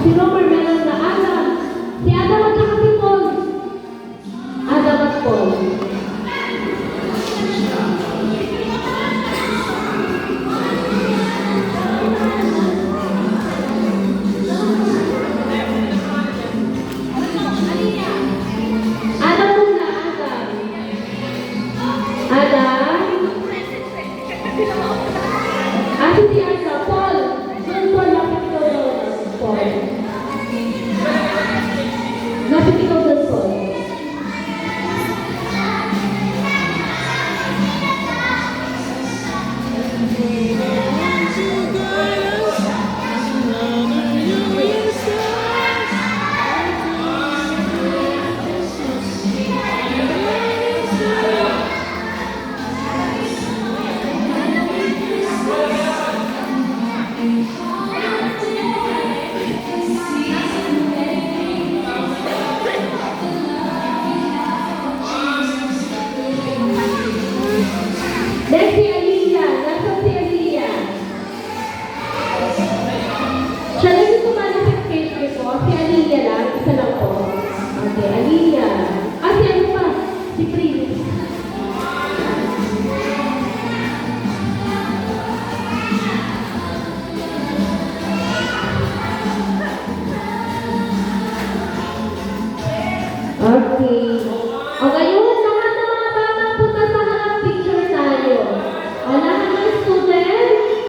Si Romer meron na Adam. Si Adam at saka si Paul. Adam at Paul. Adam muna, Adam. Adam. Ah, si Asa, Paul. Doon, Paul, lapit ko doon. Paul.